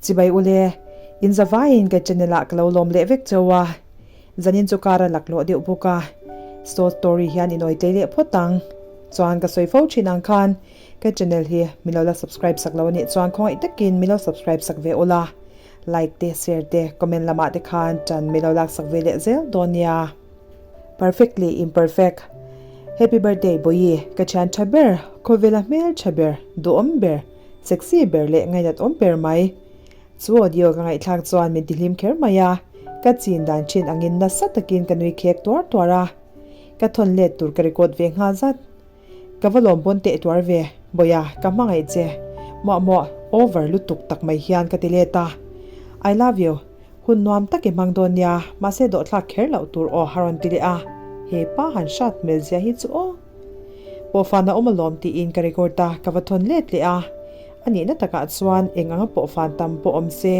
Chibai ule, in zavaiin ka channel ah ka lo lawm leh vek cheu a, zanin chu kar a laklawh deuh bawk a, short story hian in awitlei leh phawt ang. Chuan ka sawi fo thin ang khan ka channel hi min lo la subscribe sak lo anih chuan khawngaih takin min lo subscribe sak ve ula, like te share te comment lamah te khan tan min lo lak sak ve leh zel dawn nia. Perfectly imperfect Happy birthday Bawihi, ka thian tha ber, khawvela hmel tha ber, duhawm ber, sexy ber leh ngainat awm ber mai. Chu audio ka ngaihthlak chuan min tihlim kher mai a, ka chin dan thin angin nasa takin ka nui khek tuar tuar a. Ka thawn let tur ka record ve nghal zat. Ka va lawm pawn teh tuar ve, Bawiha, ka hmangaih che. Muah muah, over lutuk tak mai hian ka ti let a. I love you. Hun nuam tak i hmang dawn nia, mahse dawhthlak kher loh tur aw a rawn ti leh a, he pa han hrat hmel zia hi chu aw. Pawhfan a awm alawm tiin ka record a, ka va thawn let leh a. A nihna takah chuan eng anga pawhfan tam pawh awm se,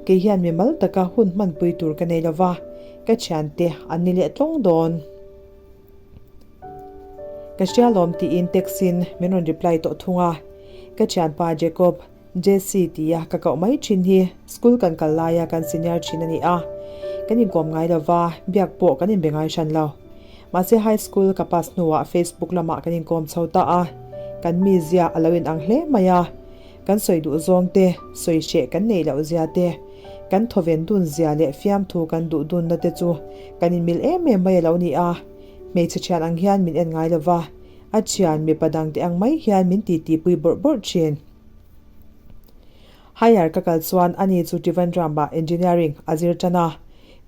kei hian mimal taka hun hmanpui tur ka nei lova, ka thiante an ni leh tlawng dawn. Ka hria lawm tiin text in min rawn reply tawh thung a, ka thianpa Jacob, Jesse tia ka koh mai thin hi school kan kal laia kan senior thin a ni a, kan inkawm ngai lo va, biak pawh kan inbe ngai hran lo. Mahse high school ka pass hnuah Facebook lamah kan inkawm chho ta a, kan mizia a lo inang hle mai a, kan sawi duh zawng te, sawi hreh kan neih loh zia te, kan thawven dun zia leh fiamthu kan duh dunna te chu kan inmil em em mai a lo ni a, hmeichhe thian ang hian min en ngai lo va, a thian mipa dangte ang mai hian min titipui bawrh bawrh thin. Higher ka kal chuan ani chu Trivandrum-ah Engineering a zir tan a.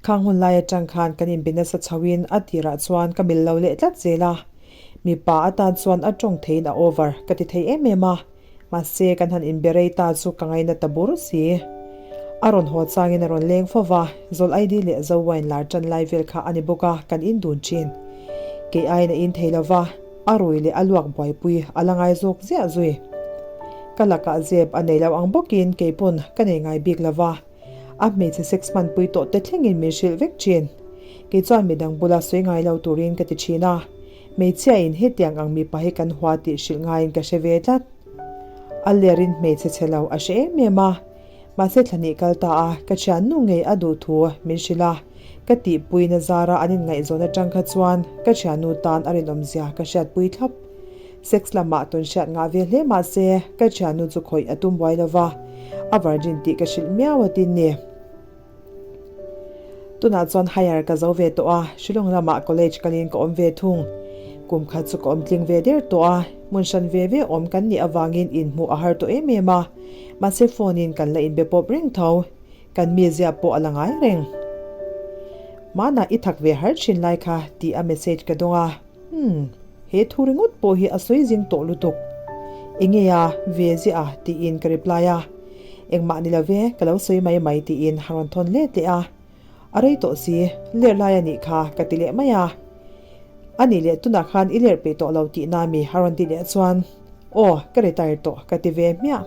Khang hun lai atang khan kan inbe nasa chhoin a tirah chuan ka mil lo leh tlat zel a. Mipa atan chuan a tawng theiin a over ka ti thei em em a. Mahse kan han inbe rei ta chu ka ngaina ta bur si. A rawn haw changin a rawn leng fo va, Zawl ID leh Zo Wine lar tan lai vel kha a ni bawk a, kan indun thin. Kei aiin a in thei lo va. A rui leh a luak buaipui a la ngai zawk ziah zui. Ka lakah zep a nei lo ang bawkin kei pawn ka nei ngai bik lo va, a hmeichhe sex hmanpui tawh te thlengin min hrilh vek thin. Kei chuan midang bula sawi ngai lo turin ka ti thin a, hmeichhiain hetiang ang mipa hi kan hua tih hrilh ngaiin ka hre ve tlat. A lerin hmeichhe chhe lo a hre em em a. Mahse thlahnih kal ta a, ka thiannu ngei a duh thu min hrilh a, ka tihpuina zara an inngaihzawn atang kha chuan ka thiannu tan a rinawmzia ka hriatpui thlap. Sex lamah tawn hriat ngah ve hle mahse ka thiannu chu khawih a tum buai lova, a virgin tih ka hrilh miau a tin ni. Tunah chuan higher ka zo ve tawh a, Shillong lamah college kalin ka awm ve thung. Kum khat chu ka awm tling ve der tawh a, hmun hran ve ve awm kan nih avangin inhmuh a har tawh em em a, mahse phone in kan la inbe pawp reng tho, kan mizia pawh a la ngai reng. Mahna i thak ve har thin lai kha tih a message ka dawng a. Umm, he thu ringawt pawh hi a sawi zing tawh lutuk. Enge a, ve ziah a tiin ka reply a. Engmah ni lo ve, ka lo sawi mai mai tiin a rawn thawn let leh a. A rei tawh si, ler lai a nih kha ka ti leh mai a. A nih leh tunah khan i ler peih tawh lo tihna mi a rawn ti leh chuan, Aw, ka retire tawh ka ti ve hmiah.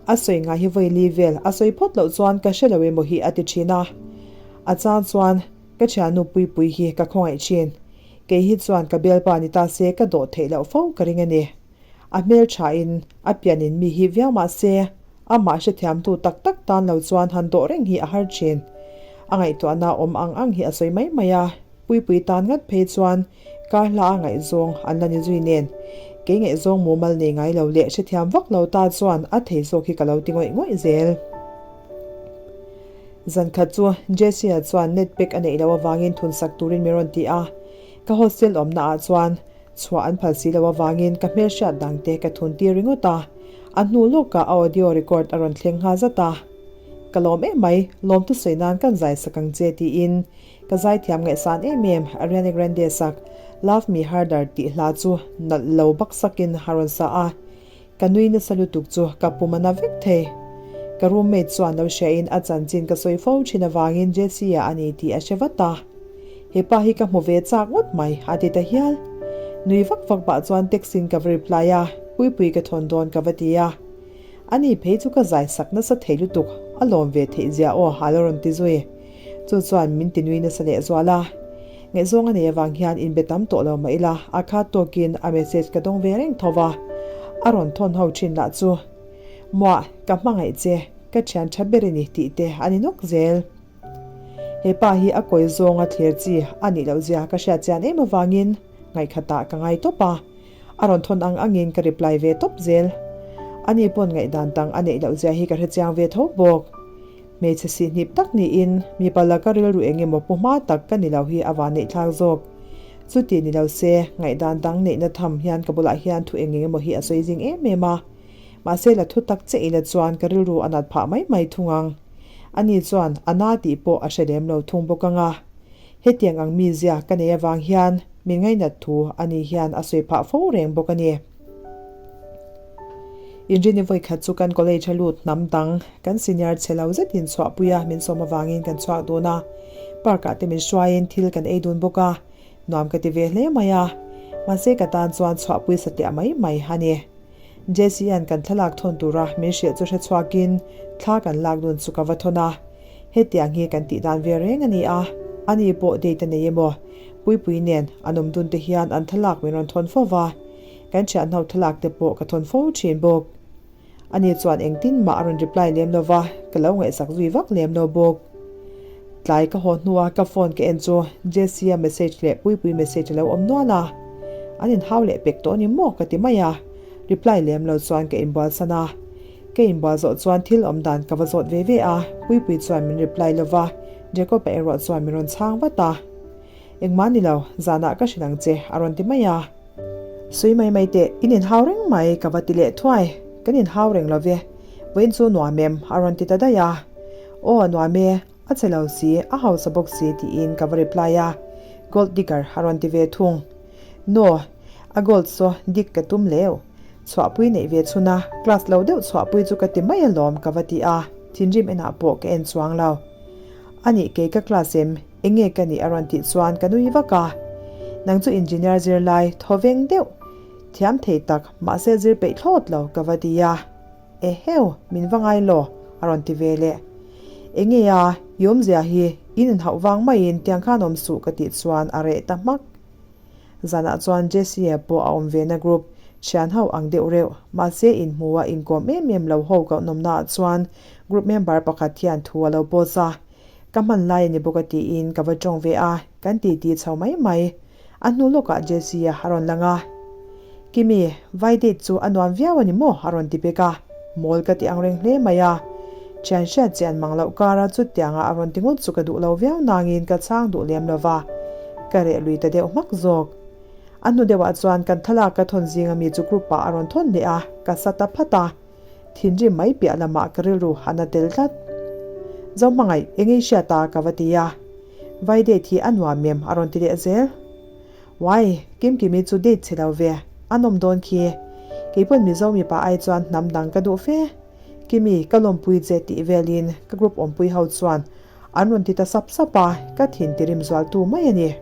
A sawi ngai hi vawi li vel a sawi phawt loh chuan ka hre lo emaw hi a ti thin a. A chang chuan. Ka thiannu Puipui hi ka khawngaih thin. Kei hi chuan ka bialpa ni ta se ka dawh theih loh fo ka ring a ni. A hmel thain a pianin mi hi viau mah se, amah hrethiamtu tak tak tan lo chuan han dawh reng hi a har thin. A ngaihtuahna awm ang ang hi a sawi mai mai a, Puipui tan ngat phei chuan kar hla a ngaihzawng an la ni zui nen. Kei ngaihzawng mumal nei ngai lo leh hrethiam vak lo ta chuan a thei zawk hi ka lo ti ngawih ngawih zel. Zan khat chu Jesse-a chuan net pack a neih loh avangin thun sak turin min rawn ti a, ka hostel awmna ah chuan chhuah an phal si loh avangin ka hmelhriat dang te ka thun tir ringawt a, a hnu lawkah a audio record a rawn thleng nghal zat a. Ka lawm em mai, lawmtu sawi nan kan zai sak ang che tiin ka zaithiam ngaihsan em em Ariana Grande sak Love Me Harder tih hla chu nalh lo bak sakin a rawn sa a. Ka nui nasa lutuk chu ka pum a na vek thei. Ka roommate chuan lo hriain a chanchin ka sawi fo thin avangin Jesse-a a ni tih a hre vat a. He pa hi ka hmu ve chak ngawt mai, a ti ta hial. Nui vak vak pah chuan text in ka va reply a, Puipui ka thawn dawn ka va ti a. Ani phei chu ka zai sak nasa thei lutuk, a lawm ve theih zia aw a lo rawn ti zui. Chu chuan min ti nui nasa leh zual a. Ngaihzawng a nei avang hian inbe tam tawh lo mah ila, a khat tawkin a message ka dawng ve reng tho va, a rawn thawn ho thin lah chu, Muah, ka hmangaih che. Ka thian tha ber i ni tih te a ni nawk zel. He pa hi a kawi zawnga thlir chi a nih loh zia ka hriat chian em avangin ngaihkhatah ka ngai tawp a. A rawn thawn ang angin ka reply ve tawp zel. Ani pawn ngaihdan tang a neih loh zia hi ka hrechiang ve tho bawk. Hmeichhe sihhnip tak niin mipa laka rilru eng emaw pu hma tak ka ni lo hi a van neih thlak zawk. Chuti ni lo se, ngaihdan dang neihna tham hian ka bulah hian thu eng eng emaw hi a sawi zing em em a. Mahse la thu tak che ila chuan ka rilru a nat phah mai mai thung ang. Ani chuan a na tih pawh a hre lem lo thung bawk ang a. Hetiang ang mizia ka nei avang hian min ngainat thu ani hian a sawi phah fo reng bawk a ni. Inrini vawi khat chu kan college a lut hnam dang, kan senior chhe lo zetin chhuahpuia min sawm avangin kan chhuak dun a. Park ah te min hruaiin thil kan ei dun bawk a, nuam ka ti ve hle mai a. Mahse ka tan chuan chhuahpui satliah mai mai a ni. Jesse-a'n kan thlalak thawn tura min hrilh chu hre chhuakin thla kan lak dun chu ka va thawn a. Hetiang hi kan tih dan ve reng a ni a, ani pawh date a nei emaw? Puipui nen an awm dun te hian an thlalak min rawn thawn fo va, kan thianho thlalak te pawh ka thawn fo thin bawk. Ani chuan engtin mah a rawn reply lem lo va, ka lo ngaihsak zui vak lem lo bawk. Tlai ka haw hnua ka phone ka en chu Jesse-a message leh Puipui message a lo awm nual a, an inhau leh pek tawh a ni maw ka ti mai a, reply lem lo chuan ka inbualsan a. Ka inbual zawh chuan thil awm dan ka va zawt ve ve a, Puipui chuan min reply lo va, Jacob-a erawh chuan min rawn chhang vat a. Engmah ni lo, zanah ka hrilh ang che, a rawn ti mai a. Sui mai mai teh, in inhau reng mai, ka va ti leh thuai. Kan inhau reng lo ve, vawiin chu nuam em, a rawn ti ta daih a. Aw, nuam e, a che lo si, a hausa bawk si, tiin ka va reply a. Gold digger, a rawn ti ve thung. No, a gold saw dig ka tum leu. Chhuahpui neih ve chhun a, class lo deuh chhuahpui chu ka ti mai alawm ka va ti a, thinrim enah pawh ka en chuang lo. Anih kei ka class em, enge ka nih a rawn tih chuan ka nui vak a. Nang chu engineer zirlai thaw veng deuh, thiam thei tak, mahse zir peih thlawt lo ka va ti a. Eheu, min va ngai law, a rawn ti ve leh. Enge a, i awmzia hi, in inhauh vang maiin tiang khan awm suh ka tih chuan a reh ta hmak. Zanah chuan Jesse-a pawh a awm ve na group, thian ho ang deuh reuh, mahse inhmu a inkawm em em lo ho kohnawmnaah chuan group member pakhat hian thu a lo post a. Ka hman lai a ni bawk a tiin ka va tawng ve a, kan titi chho mai mai. A hnu lawkah Jesse-a a rawn lang a. Kimi, vai date chu a nuam viau a ni maw? a rawn ti bek a. Mawl ka ti ang reng hle mai a. Thian hriat chian mang loh kara chutianga a rawn ti ngawt chu ka duh lo viau nangin ka chhang duh lem lo va, ka reh lui ta deuh hmak zawk. A hnu deuhah chuan kan thlalak ka thawn zinga mi chu group ah a rawn thawn leh a, ka sa ta phat a. Thinrim mai piah lamah ka rilru a na tel tlat. Zohmangaih, eng ei hriat a? ka va ti a. Vai date hi a nuam em? a rawn ti leh zel. Wai, Kimkimi chu date chhe lo ve, a nawm dawn khi. Keipawn Mizo mipa ai chuan hnam dang ka duh fe. Kimi, ka lawmpui che tih velin ka group awmpui ho chuan an rawn ti ta sap sap a, ka thin tirim zualtu mai a ni.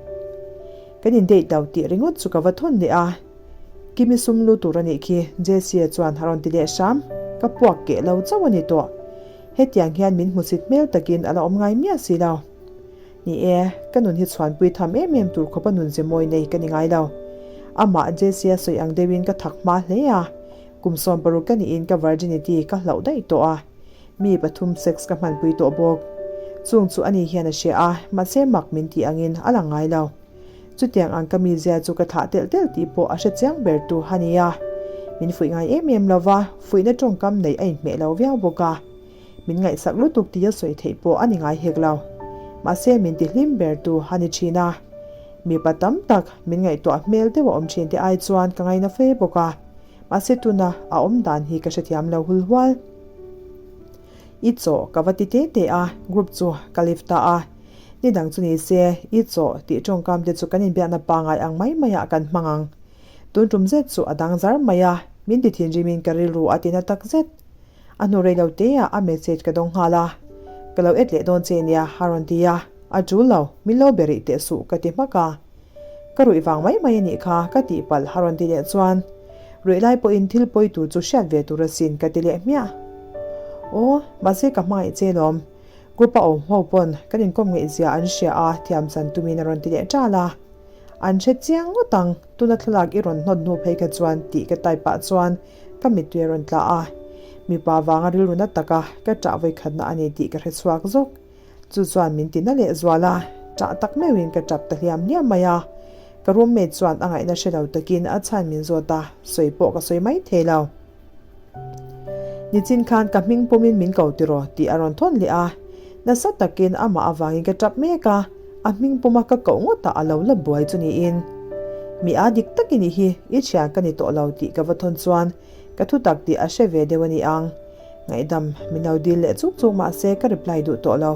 Kan in date lo tih ringawt chu ka va thawn leh a, Kimi sum lu tur a nih khi Jessie chuan a rawn ti leh hram, ka puak keh lo chauh a ni tawh. Hetiang hian min hmusit hmel takin a la awm ngai miah si lo. Ni e, ka nun hi chhuanpui tham em em tur khawpa nun ze mawi nei ka ni ngai lo. Amah Jessie-a sawi ang deuhin ka thak hma hle a, kum 16 ka niin ka virginity ka hlauh daih tawh a, mi pathum sex ka hmanpui tawh bawk. Chung chu ani hian a hria a, mahse mak min tih angin a lang ngai lo. Chutiang ang ka mizia chu ka thlah telh telh tih pawh a hre chiang ber tu a ni a. Min fuih ngai em em lo va, fuihna tawngkam neih a inhmeh lo viau bawk a. Min ngaihsak lutuk tih a sawi theih pawh a ni ngai hek lo. Mahse min ti hlim ber tu a ni thin a. Mipa tam tak min ngaihtuah hmel deuh a awm thin te ai chuan ka ngaina fe bawk a. Mahse tuna a awm dan hi ka hrethiam lo hul hual. I chaw ka va ti te te a, group chu ka lift ta a. Ni dang chu ni se, i chaw tih tawngkam te chu kan inbiakna pangai ang mai maiah kan hmang ang. Tun tum zet chu a dang zar mai a, min ti thinrimin ka rilru a tina tak zet. A hnu rei lo te ah a message ka dawng nghal a, Ka lo et leh dawn che nia a rawn ti a, A tul lo, min lo be rih teh suh ka ti hmak a. Ka ruih vang mai mai a nih kha ka tih palh a rawn ti leh chuan ruih lai pawhin thil pawi tur chu hriat ve tur asin ka ti leh hmiah. Aw, mahse ka hmangaih che lawm, group a awm ho pawn kan inkawm ngaihzia an hria a thiam chan tumin a rawn ti leh ṭal a. An hre chiang ngawt ang, tuna thlalak i rawn hnawt hnu phei kha chuan tih ka type pah chuan ka mittui a rawn tla a. Mipa vanga rilru na taka ka ṭah vawikhatna a ni tih ka hre chhuak zawk. Chu chuan min ti na leh zual a, ṭah tak meuhin ka ṭap ta hliam hliam mai a. Ka roommate chuan a ngaihna hre lo takin a chhan min zawt a, sawi pawh ka sawi mai thei lo. Nichin khan ka hming pumin min ko tiraw tih a rawn thawn leh a, nasa takin amah avangin ka ṭap mek a, a hming puma ka koh ngawtah a lo la buai chu niin. Mi a dik tak i nih hi, i thian ka ni tawh lo tih ka va thawn chuan ka thutak tih a hre ve deuh a ni ang. Ngaihdam, min lo dil leh chuk chuk mah se ka reply duh tawh lo.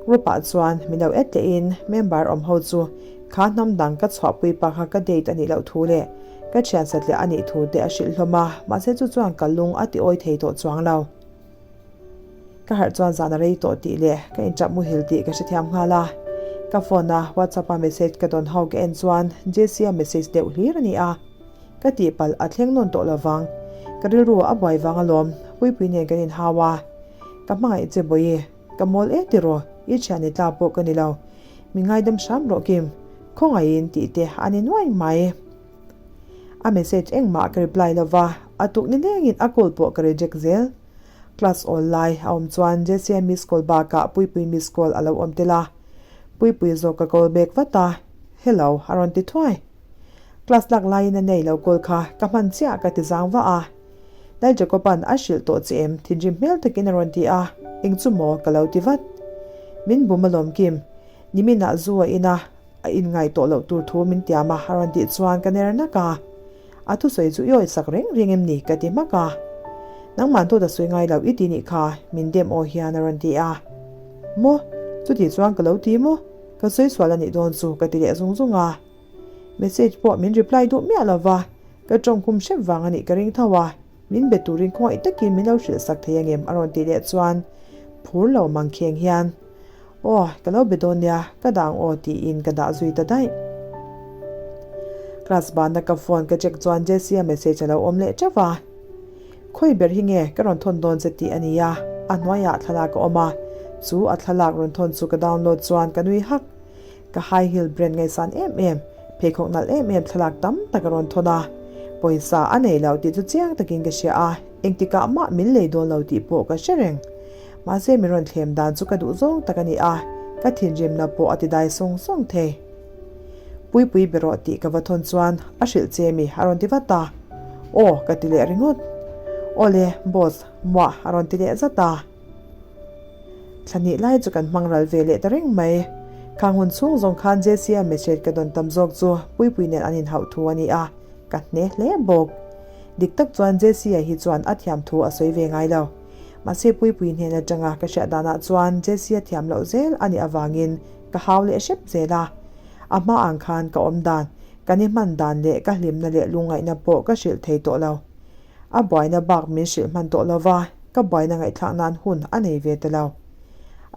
Group ah chuan min lo add lehin member awm ho chu kha hnam dang ka chhuahpui pa kha ka date a nih loh thu leh ka thian satliah a nih thu te a hrilh hlawm a, mahse chu chuan ka lung a ti awi thei tawh chuang lo. Ka harh chuan zan a rei tawh tih leh ka inchap muhil tih ka hrethiam nghal a. Ka phone a WhatsApp a message ka dawn ho ka en chuan JC-a message deuh hlir a ni a. Ka tihpalh a thleng nawn tawh lovang. Ka rilru a buai vang alawm, Puipui nen kan inhau a. Ka hmangaih che Bawihi, ka mawl e tiraw, i thian ni tla pawh ka ni lo. Mi ngaidam hram rawh Kim, khawngaihin tih te a ni nuai mai. A message engmah ka reply lova, a tuk ni lengin a call pawh ka reject zel. Class awl lai a awm chuan Jessie miss call bakah Puipui miss call a lo awm tel a. Puipui zawk ka call back vat a, Hello a rawn ti thuai. Class lak laiin a nei lo call kha ka hman chiah ka ti zang vah a. Lal Jacob-a'n a hrilh tawh che em thinrim hmel takin a rawn ti a, eng chu maw ka lo ti vat. Min bum alawm Kim, niminah zu a in a, a inngai tawh loh tur thu min tiam a a rawn tih chuan ka ner nak a. A thusawi chu i awih sak reng reng em ni ka ti hmak a. Nangmah dawt a sawi ngai lo i ti nih kha min dem aw hian a rawn ti a. Maw? Chuti chuan ka lo ti maw? Ka sawi sual a nih dawn chu ka ti leh zung zung a. Message pawh min reply duh miah lo va, ka tawngkhum hrep vang a nih ka ring tho a, min be turin khawngaih takin min lo hrilh sak thei angem a rawn tih leh chuan phur lo mang kheng hian Aw, ka lo be dawn nia, ka dah ang aw tiin ka dah zui ta daih. Class banna ka phone ka check chuan Jessie-a message a lo awm leh teuh va. Khawi ber hi nge ka rawn thawn dawn che tih a ni a, a hnuaiah thlalak a awm a, chu a thlalak rawn thawn chu ka download chuan ka nui hak. Ka high heel brand ngaihsan em em, pheikhawk nalh em em thlalak tam tak a rawn thawn a. Pawisa a nei lo tih chu chiang takin ka hria a, engtikah mah min lei dawn lo tih pawh ka hre reng. Mahse min rawn thlem dan chu ka duh zawng tak a ni a, ka thinrimna pawh a ti dai sawng sawng thei. Puipui be rawh tih ka va thawn chuan a hrilh che mi a rawn ti vat a. Aw ka ti leh ringawt. Awle boss, muah a rawn ti leh zat a. Thla hnih lai chu kan hmang ral ve leh ta reng mai. Khang hun chhung zawng khan JC-a message ka dawn tam zawk chu Puipui nen an inhauh thu a ni a, ka hne hle bawk. Dik tak chuan JC-a hi chuan a thiam thu a sawi ve ngai lo. Mahse Puipui hnen atanga ka hriat danah chuan JC-a thiam loh zel a nih avangin ka hau leh hrep zel a. A hma ang khan ka awm dan, ka ni hman dan leh ka hlimna leh lungngaihna pawh ka hrilh thei tawh lo. A buaina bak min hrilh hman tawh lo va, ka buaina ngaihthlak nan hun a nei ve ta lo.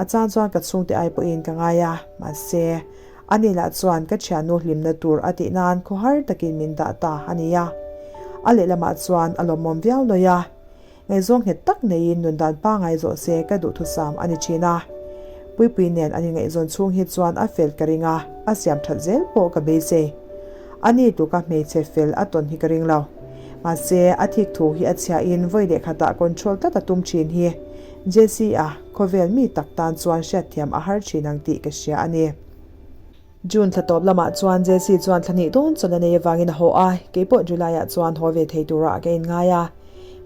A chang chuan ka chhungte ai pawhin ka ngai a, mahse, ani lah chuan ka thiannu hlimna tur a tih nan khawhar takin min dah ta a ni a. A lehlamah chuan a lawmawm viau lawi a, ngaihzawng nghet tak neiin nun dan pangai zawh se ka duhthusam a ni thin a. Puipui nen an inngaihzawn chhung hi chuan a fel ka ring a, a siam that zel pawh ka beisei. Ani tuka hmeichhe fel a tawn hi ka ring lo. Mahse, a thik thu hi a chhiahin vawi leh khatah control tlat a tum thin hi Jesse-a khawvel mi tak tan chuan hriatthiam a har thin ang tih ka hria a ni. June thla tawp lamah chuan Jesse chuan thla hnih dawn chawn a nei avangin a haw a, keipawh July-ah chuan haw ve thei turah ka inngai a.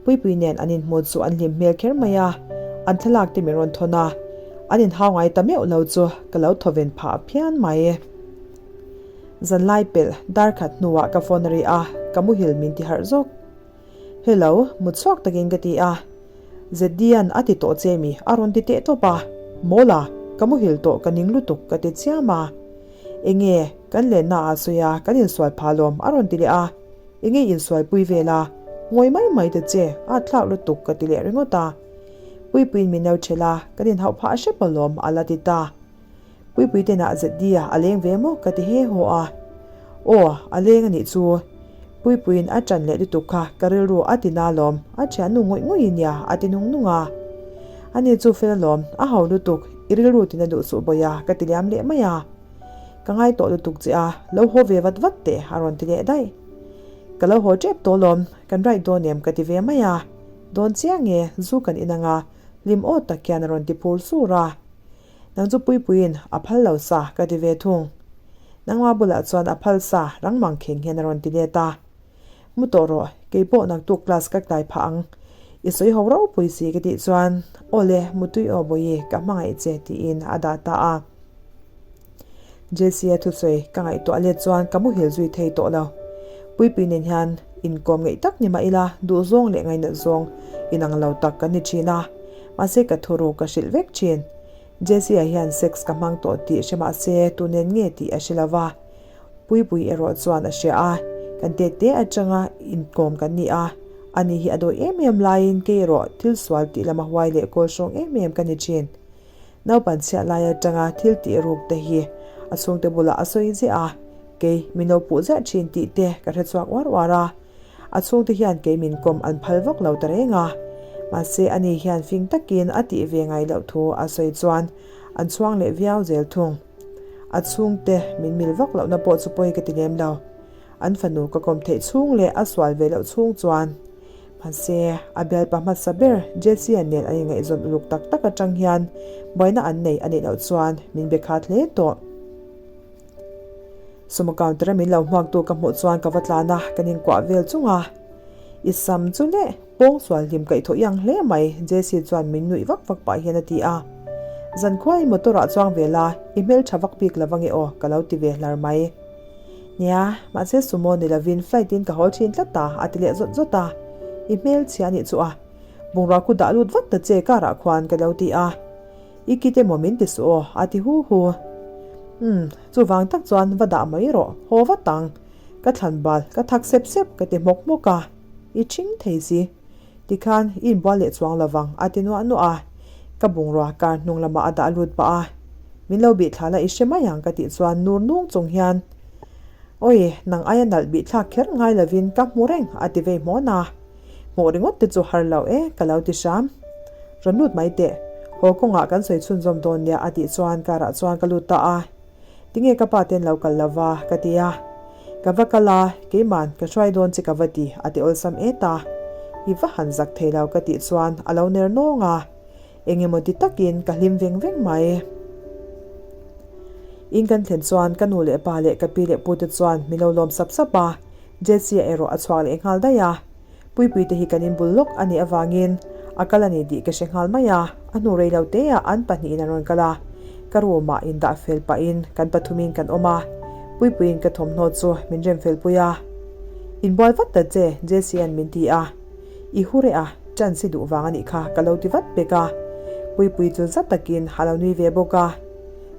Puipui nen an inhmu chu an hlim hmel kher mai a, an thlalak te min rawn thawn a, an inhau ngai ta meuh lo chu ka lo thawven phah phian mai. Zanlai pelh dar khat hnuah ka phone a ri a, ka muhil min ti harh zawk. Hello, mut chhuak takin ka ti a. Zeddian a ti tawh che mi a rawn ti teh tawp a. Mawla, ka muhil tawh ka ning lutuk ka ti chiam a. Enge, kan lenna ah sawi a, kan insual phah lawm a rawn ti leh a. Enge insual pui vel a, ngawi mai mai ta che, a thlak lutuk ka ti leh ringawt a. Puipuiin min lo ṭhelh a, kan inhauh phah hrep alawm a la ti ta. Puipui te nah ZD a a leng ve maw ka ti he haw a. Aw, a leng a nih chu. Puipuiin a ṭan leh lutuk kha ka rilru a ti na lawm, a ṭhiannu ngawih ngawih nia a ti nung nung a. Ani chu fel alawm, a ho lutuk, i rilru tina duh suh bawi a ka ti liam leh mai a. Ka ngai tawh lutuk che a, lo haw ve vat vat teh a rawn ti leh daih. Ka lo haw ṭep tawh lawm, kan ride dawn em ka ti ve mai a. Dawn chiang e, zu kan in anga, hlim aw tak hian a rawn ti phur sur a. Nang chu Puipuiin a phal lo sa ka ti ve thung. Nangma bulah chuan a phal sa rang mang kheng hian a rawn ti let a. Mu tawh rawh, keipawh naktuk class ka tlai phah ang. I sawi ho ropui si ka tih chuan, Aw le, mutui aw Bawihi, ka hmangaih che tiin a dah ta a. Jesse-a thusawi ka ngaihtuah let chuan ka muhil zui thei tawh lo. Puipui nen hian inkawm ngeih tak ni mah ila, duhzawng leh ngainat zawng inang lo tak kan ni thin a. Mahse ka thuru ka hrilh vek thin. Jesse-a hian sex ka hmang tawh tih hre mah se tu nen nge tih a hre lo va. Puipui erawh chuan a hria a, kan tet te atanga inkawm kan ni a, ani hi a dawi em em laiin kei erawh thil sual tih lama huai leh kawl hrawng em em ka ni thin. Naupan chhiah lai atanga thil tih ruk te hi a chhungte bulah a sawi ziah a, kei min lo puh ziah thin tih te ka hre chhuak uar uar a. A chhungte hian kei min kawm an phal vak lo ta reng a, mahse ani hian fing takin a tih ve ngai loh thu a sawi chuan an chhuang leh viau zel thung. A chhungte min mil vak lohna pawh chu pawi ka ti lem lo. An fanu ka kawm theih chhung leh a sual ve loh chhung chuan mahse a bialpa hmasa ber Jesse-a nen an inngaihzawn uluk tak tak atang hian buaina an nei a nih loh chuan min be khat hle tawh. Sumo counter-a min lo hmuaktu ka hmuh chuan ka va tlan a, kan inkuah vel chung a. I sam chu leh pawng sual hlim kaihthawh i ang hle mai, Jesse chuan min nuih vak vak pah hian a ti a. Zankhuain motor-ah chuang ve la, i hmeltha vak bik lo ange aw, ka lo ti ve hlar mai. Nia, mahse sumo ni lovin flight in ka hawl thin tlat ta, a ti leh zawt zawt a. I hmel chhia nih chu a. Bungrua khu dah lut vat ta che car ah khuan ka lo ti a. I kit emaw min ti suh aw, a ti hu hu. Umm, chuvang tak chuan va dah mai rawh, haw vat ang. Ka thlan bal, ka thak sep sep ka ti hmawk hmawk a. I ṭhing thei si. Tikhan i inbual leh chuang lovang, a ti nuah nuah a. Ka bungrua car hnung lamah a dah lut pah a. Min lo bih thla la i hre mai ang ka tih chuan nur nung chung hian, Awi, nang aia nalh bih thlak kher ngai lovin ka hmu reng a ti vei hmawn a. Hmuh ringawt te chu har lo e ka lo ti hram. Rawn lut mai teh, haw kawngah kan sawi chhunzawm dawn nia a tih chuan car ah chuan ka lut ta a. Tinge ka pa ten lo kal lova ka ti a. Ka va kal a, keiman ka hruai dawn che ka va ti a ti awlsam et a. I va han zak thei lo ka tih chuan a lo ner nawng a. Eng emaw ti takin ka hlim veng veng mai. In kan thlen chuan ka nu leh pa leh ka pi leh pu te chuan min lo lawm sap sap a, Jessie erawh a chhuak leh nghal daih a. Puipui te hi kan inbul lawk a nih avangin a kal a ni tih ka hre nghal mai a, a hnu rei lo te ah an pahnihin an rawn kal a, ka room ah indah fel pahin kan pathumin kan awm a, Puipuiin ka thawmhnaw chu min rem fel pui a. Inbual vat ta che Jessie-a'n min ti a. I hu reh a, chance i duh vang a nih kha ka lo ti vat pek a. Puipui chu zat takin a lo nui ve bawk a.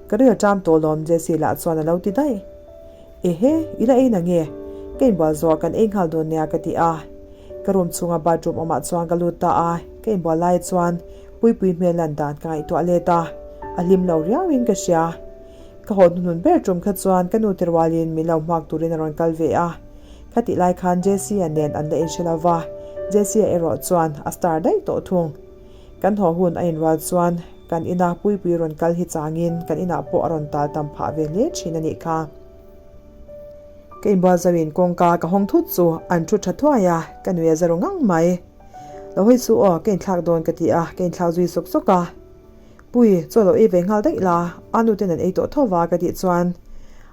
Ka ril ṭam tawh lawm Jessie lah chuan a lo ti daih. Ehe, i la ei na nge? Ka inbual zawh kan ei nghal dawn nia ka ti a. Ka room chhunga bathroom awmah chuan ka lut ta a, ka inbual lai chuan Puipui hmel lan dan ka ngaihtuah let a, a hlim lo riauin ka hria. Ka haw hnuhnun ber tum kha chuan ka nu te rualin min lo hmuak turin a rawn kal ve a. Khatih lai khan Jesse-a nen an la inhre lo va, Jesse-a erawh chuan a star daih tawh thung. Kan haw hun a inrual chuan kan ina Puipui rawn kal hi changin kan inah pawh a rawn tal tam phah ve hle thin a nih kha. Ka inbual zoin kawngka ka hawng thut chu an thu tha thuai a, ka nui a za ru ngang mai. Lo hawi chu aw, ka inthlak dawn ka ti a, ka inthlak zui sawk sawk a. Pui, chaw lo ei ve nghal daih la, a nu ten an ei tawh tho va ka tih chuan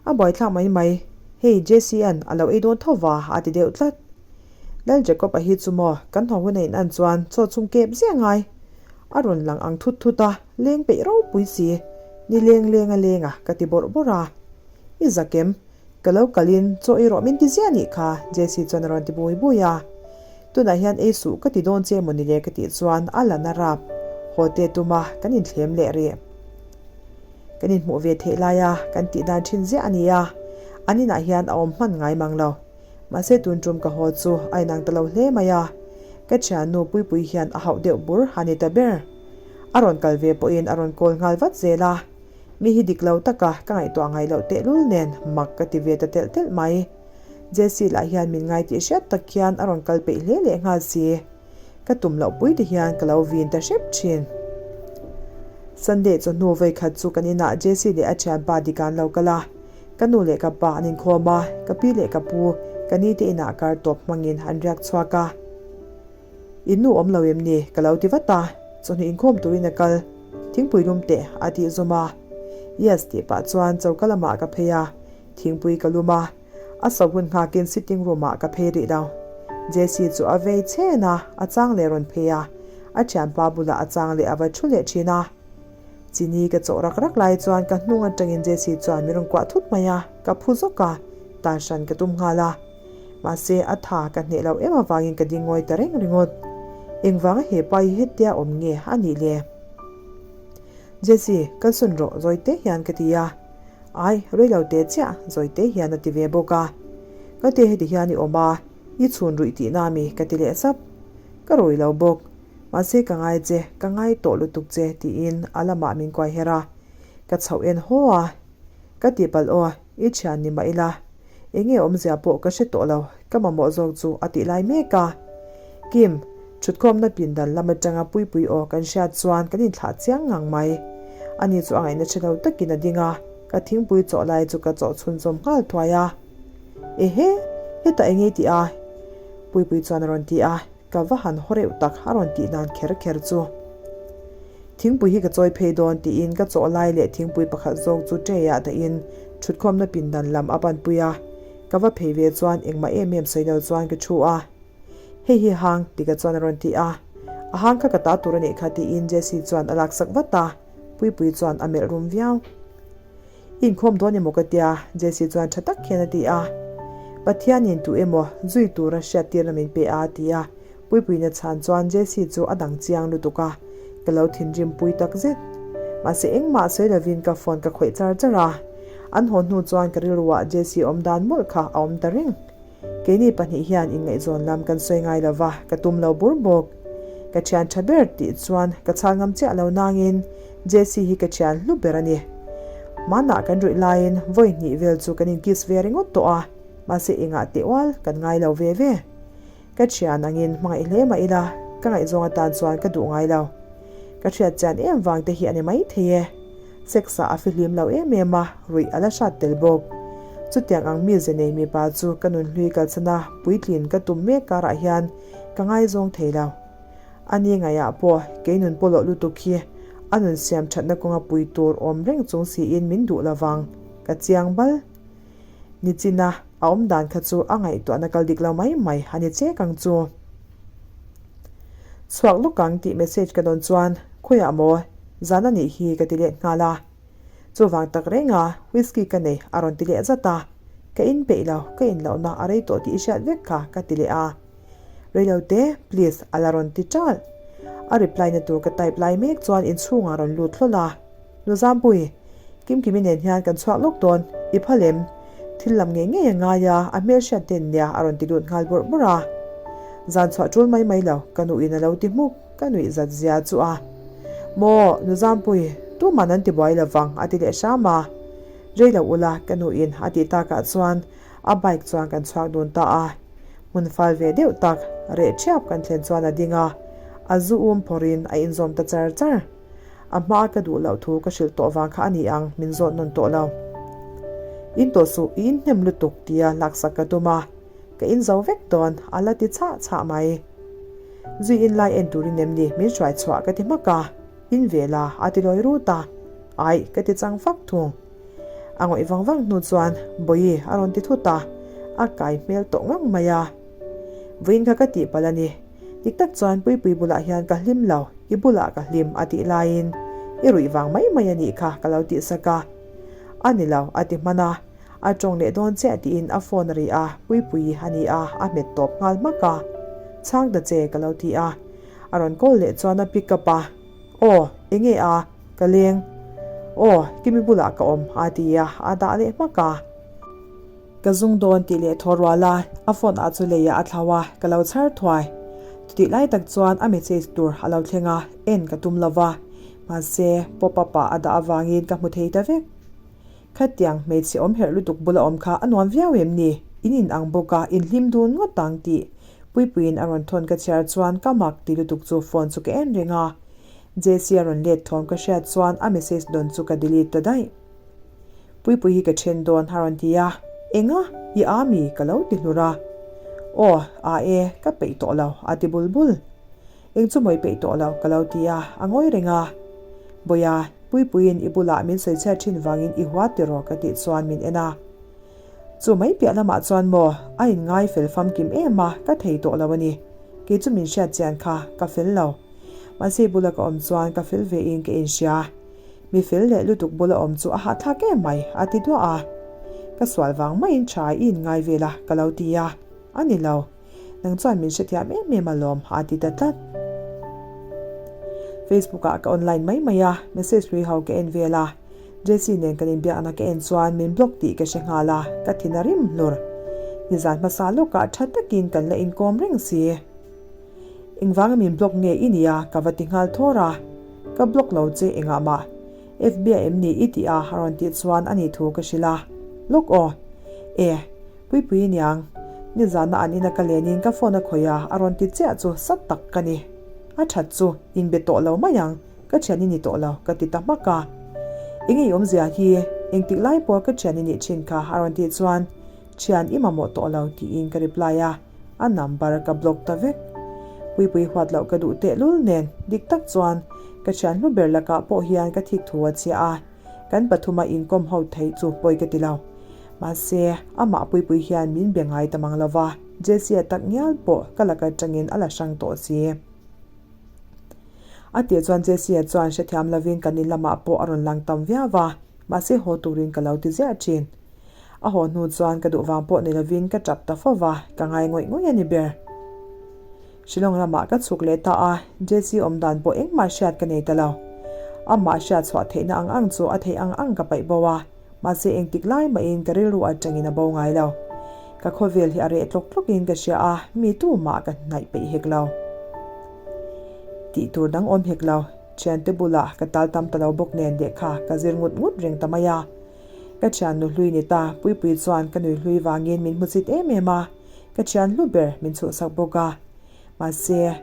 a buaithlak mai mai, hei Jesse-a'n a lo ei dawn tho va a ti deuh tlat. Lal Jacob-a hi chu maw kan haw hun a in an chuan chaw chhung kep ziah ngai. A rawn lang ang thut thut a, leng peih ropui si, ni leng leng a leng a ka ti bawrh bawrh a. I zak em? Ka lo kalin chaw ei rawh min ti ziah nih kha Jesse chuan a rawn ti bui bui a. Tunah hian ei suh ka ti dawn che mawni le ka tih chuan a la na rap. Haw te tuma kan inthlem leh rih. Kan inhmuh ve theih laia kan tih dan thin ziah a ni a, an inah hian a awm hman ngai mang lo. Mahse tun tum ka haw chu a inang ta lo hle mai a, ka thiannu Puipui hian a hauh deuh bur a ni ta ber. A rawn kal ve pawhin a rawn call nghal vat zel a, mi hi dik lo taka ka ngaihtuah ngai loh tehlul nen mak ka ti ve ta telh telh mai. Jessie lah hian min ngai tih hriat tak hian a rawn kal peih hle leh nghal si. Ka tum loh pui te hian ka lo vin ta hrep thin. Sunday chawhnu vawi khat chu kan inah Jessie leh a thianpa Dika an lo kal a. Ka nu leh ka pa an inkhawm a, ka pi leh ka pu ka ni te inah kar tawp hmangin an riak chhuak a. In nu awm lo em ni? Ka lo ti vat a, chawhnu inkhawm turin a kal. Thingpui lum teh a tih zawm a. Yes tih pah chuan choka lamah ka phei a, thingpui ka lum a. A so hun nghakin sitting room ah ka phei rih lo. Jessie chu a vei chen a, a chang leh rawn phei a, a thianpa bulah a chang leh a va thu leh thin a. Chini ka chawh rak rak lai chuan ka hnung atangin Jessie chuan min rawn kuah thut mai a, ka phu zawk a, tan hran ka tum nghal a. Mahse a tha ka hneh loh em avangin ka ding ngawi ta reng ringawt. Engvanga he pa hi hetia awm nge a nih le? Jessie, kalsawn rawh zawi te hian ka ti a. Ai, reilo te chiah zawi te hian a ti ve bawk a. Ka te heti hian i awm a, i chhun ruih tihna ami ka ti leh sap. Ka rui lo bawk. Mahse ka ngai che, ka ngai tawh lutuk che tiin a lamah min kuai her a. Ka chhoh en haw a. Ka ti palh aw, i thian ni mah ila. Enge awmzia pawh ka hre tawh lo, ka mamawh zawk chu a tih lai mek a. Kim, thutkhawmna pindan lam atanga Puipui aw kan hriat chuan kan inthlah chiang ngang mai. Ani chu a ngaihna hre lo takin a ding a, ka thingpui chawh lai chu ka chawh chhunzawm nghal thuai a. Ehe, hetah enge i tih a? Puipui chuan a rawn ti a. Ka va han haw reuh tak a rawn tih dan kher kher chu. Thingpui hi ka chawi phei dawn tiin ka chawh lai leh thingpui pakhat zawk chu tray ah dahin thutkhawmna pindan lam a panpui a. Ka va phei ve chuan engmah em em sawi lo chuan ka thu a. Hei hi hang ti ka chuan a rawn ti a. A hang kha ka ta tur a nih kha tiin Jessie chuan a laksak vat a. Puipui chuan a melh rum viau. I inkhawm dawn emaw ka tia, Jessie chuan tha tak hian a ti a. Pathianin tu emaw zui tura hriattirna min pe a, a ti a. Puipuina chhan chuan Jessie chu a dang chiang lutuk a, ka lo thinrim pui tak zet. Mahse engmah sawi lovin ka phone ka khawih char char a. An haw hnu chuan ka rilruah Jessie awm dan mawlh kha a awm ta reng. Keini pahnih hian inngaihzawn lam kan sawi ngai lo va, ka tum lo bur bawk. Ka thian tha ber tih chuan ka chhal ngam chiah lo nangin Jessie hi ka thian hlu ber a ni. Hmanah kan ruih laiin vawi hnih vel chu kan inkiss ve ringawt tawh a, mahse engah teh ual kan ngai lo ve ve. Ka thian angin hmangaih hle mah ila, ka ngaihzawng atan chuan ka duh ngai lo. Ka hriat chian em vang te hi a ni maithei e. Sex-ah a fihlim lo em em a, ruih a la hrat tel bawk. Chutiang ang mize nei mipa chu ka nunhlui kalchana puitlin ka tum mek karah hian ka ngaizawng thei lo. A ni ngaihah pawh kei nun pawlawh lutuk hi a nun siam thatna kawnga pui tur awm reng chung siin min duh lovang ka chiang bal. Nichina a awm dan kha chu a ngaihtuahna kal dik lo mai mai a ni chek ang chu. Chhuak lawk ang tih message ka dawn chuan khawiah maw zan a nih hi ka ti let nghal a. Chuvang tak reng a whisky ka nei a rawn ti leh zat a. Ka in peih lo, ka in lohna a rei tawh tih i hriat vek kha ka ti leh a. Reilo te please a la rawn ti ṭalh. A reply na tur ka type lai mek chuan inchhungah a rawn lut hlawl a. Nu Zampui, Kimkimi nen hian kan chhuak lawk dawn, i phal em? Thil lam ngei ngei a ngai a, a hmel hriat ten nia a rawn ti lut nghal bawrh bawrh a. Zan chhuah tul mai mai lo, ka nuin a lo ti hmuk, ka nuih zat zia chu a. Maw, Nu Zampui, tuman an ti buai lo vang, a ti leh hram a. Rei lo ula, ka nuin a tih takah chuan a bike chuan kan chhuak dun ta a. Hmun fal ve deuh tak, reh thiap kan thlen chuan a ding a, a zu um phawrhin a inzawm ta char char. A hmaa ka duh loh thu ka hrilh tawh vang kha a ni ang, min zawt nawn tawh lo. In tawh suh, i inhnem lutuk tia laksak ka tum a, ka in zo vek dawn, a la ti chhah chhah mai. Zui in lai en turin em ni min hruai chhuah ka ti hmak a, in ve la a ti lawi rut a, aih ka ti chang fak thung. A ngawih vang vang hnu chuan Bawihi a rawn ti thut a, a kai hmel tawh ngang mai a. Vawiin kha ka tih palh a ni, dik tak chuan Puipui bulah hian ka hlim lo. I bulah ka hlim a tih laiin i ruih vang mai mai a nih kha ka lo tihsak a. A ni lo a ti hman a, a tawng leh dawn chiah tiin a phone a ri a, Puipui a ni a, a hmet tawp nghal hmak a. Chhang ta che ka lo ti a. A rawn call leh chuan a pick up a, Aw, enge a, ka leng. Aw, Kimi bulah ka awm a ti a, a dah leh hmak a. Ka zung dawn tih leh thaw rual a, a phone ah chu leiah a thlau a, ka lo chhar thuai. Chutih lai tak chuan a message tur a lo thleng a, en ka tum lo va. Mahse, pop up ah a dah avangin ka hmu thei ta vek. Khatiang hmeichhe awm herh lutuk bula awm kha a nuam viau em ni? In in ang bawk a, in hlim dun ngawt ang tih Puipuiin a rawn thawn ka chhiar chuan ka mak ti lutuk chu phone chu ka en reng a. Jessie a rawn let thawm ka hriat chuan a message dawn chu ka delete ta daih. Puipui hi ka then dawn a rawn ti a, Enga? I a mi? ka lo ti hlur a. Aw, a e, ka peih tawh lo, a ti bul bul. Eng chu mawi peih tawh lo ka lo ti a, a ngawi reng a. Bawiha, Puipuiin i bulah min sawi chhiat thin vangin i hua tiraw ka tih chuan min en a. Chu mai piah lamah chuan maw a inngai fel famkim em a, ka thei tawh lo a ni. Kei chu min hriat chian kha ka fel lo. Mahse i bula ka awm chuan ka fel ve in ka inhria. Mi fel leh lutuk bula awm chu a hahthlak em mai, a ti duah a. Ka sual vang maiin tha i inngai vel a, ka lo ti a. A ni lo. Nang chuan min hrethiam em em alawm, a ti ta tlat. Facebook ah ka online mai mai a, message hlui ho ka en vel a. Jesse nen kan inbiakna ka en chuan min block tih ka hre nghal a, ka thin a rim hlur. Nizan hmasa lawkah tha takin kan la inkawm reng si. Engvanga min block nge i nia ka va ti nghal thawr a, ka block lo che engah mah FB a em ni i tih a a rawn tih chuan a nih thu ka hrilh a, Lawk aw. E. Puipui aniang, nizana an ina ka lenin ka phone a khawih a a rawn ti chiah chu sat tak ka ni. A that chu inbe tawh lo mai ang, ka thian i ni tawh lo ka ti ta hmak a. Eng ei awmzia hi engtik lai pawh ka thian i nih thin kha a rawn tih chuan thian i mamawh tawh lo tiin ka reply a. A number ka block ta vek. Puipui huat loh ka duh tehlul nen dik tak chuan ka thian hlu ber lakah pawh hian ka thik thu a chhia a, kan pathuma inkawm ho theih chu pawi ka ti lo. Mahse, amah Puipui hian min be ngai ta mang lo va, Jessie-a tak ngial pawh ka laka tangin a la hrang tawh si. A tih chuan Jessie-a chuan hrethiam lovin kan in lamah pawh a rawn lang tam viau va, mahse haw turin ka lo ti ziah thin. A haw hnu chuan ka duh vang pawh ni lovin ka tap ta fo va, ka ngai ngawih ngawih a ni ber. Shillong lamah ka chhuk leh ta a, Jesse awm dan pawh engmah hriat ka nei ta lo. Amah hriat chhuah theihna ang ang chu a theih ang ang ka paih bo a, mahse engtik lai mahin ka rilru atangin a bo ngai lo. Ka khawvel hi a reh tlawk tlawkin ka hria a, mi tumah ka hnaih peih hek lo. Tih tur dang awm hek lo. Thiante bulah ka tal tam ta lo bawk nen lehkha ka zir ngut ngut reng ta mai a. Ka thian nu hlui ni ta, Puipui chuan ka nui hlui vangin min hmusit em em a, ka thian hlu ber min chhuhsak bawk a. Mahse,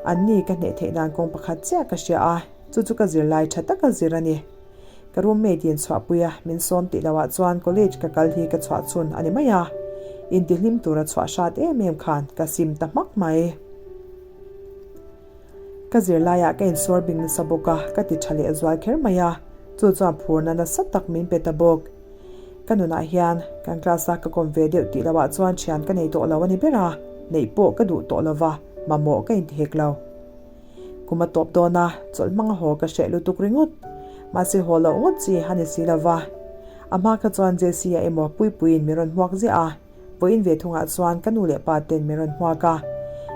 an ni ka hneh theih nan kawng pakhat chiah ka hria a, chu chu ka zirlai tha taka zir a ni. Ka roommate in chhuahpui a, min sawm tih loah chuan college ka kal hi ka chhuah chhun a ni mai a, intihlim tura chhuah hrat em em khan ka sim ta hmak mai. Ka zirlaiah ka insawr bing nasa bawk a, ka ti tha leh zual kher mai a, chu chuan phurna nasa tak min pe ta bawk. Ka nunah hian kan class a ka kawm ve deuh tih loah chuan thian ka nei tawh lo a ni ber a, neih pawh ka duh tawh lova, mamawh ka inti hek lo. Kum a tawp dawn a, chawlh hmanga haw ka hreh lutuk ringawt. Mahse haw loh ngawt chi a ni si lova. A hma kha chuan Jesse-a emaw Puipuiin min rawn hmuak ziah a. Vawiin ve thungah chuan ka nu leh pa ten min rawn hmuak a,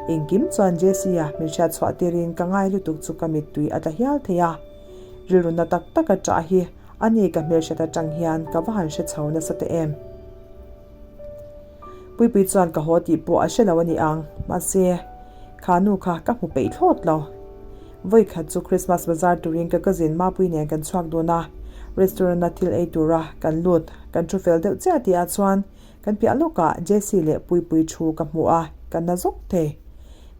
engkim chuan Jesse-a min hriat chhuah tirin ka ngai lutuk chu ka mittui a tla hial thei a. Rilru na tak tak a ṭah hi a ni ka hmelhriat aṭang hian ka va han hre chho nasa ta em. Puipui chuan ka haw tih pawh a hre lo a ni ang, mahse kha nu kha ka hmu peih thlawt lo. Vawikhat chu Christmas bazar turin ka cousin Mapui nen kan chhuak dun a, restaurant-a thil ei tura kan lut kan thu fel deuh chiah tihah chuan Kan piah lawkah Jessie leh Puipui thu ka hmu a, ka na zawk thei.